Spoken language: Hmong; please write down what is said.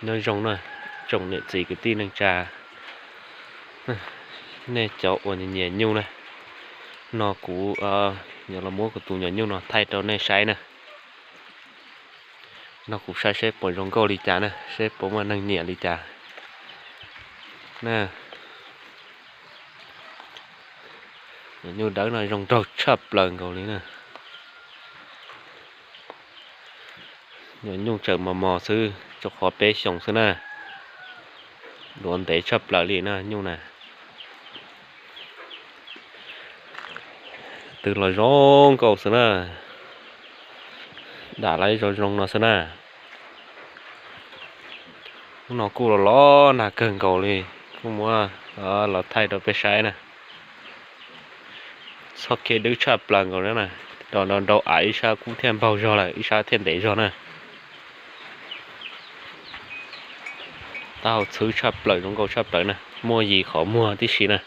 Nyob zoo na, tsoom niam txiv kwv tij neej tsa, nej cov uas nyiam nyuj na, no kuv yuav los muab kuv tus nyuam nyuj no thaij rau nej saib na. No kuv saib seb puas zoo nkauj li cas na, seb puas muaj neeg nyiam li cas na. Nyuam nyuj dawb no zoo nraug tshaj plaws nkaus li na. Nyuam nyuj tseem mos mos xwb, rau qhov peb xyoos xwb na. Duav ntev tshaj plaws li na nyuj na. Twb los zoo nkauj xwb na. Dam lawv zoo zoo no xwb na. Hnub no kuj los los nag kawg nkaus li, kuj muab los thaij rau peb saib na. Txoj kev dwb tshaj plaws nkaus na, nrau nrau av ib sab kub thiaj npaug zog lawm, ib sab thiaj ntev zog na. Taub hau txhwb tshaj plaws, zoo nkauj tshaj plaws na, muaj yim qhov muag tib si na.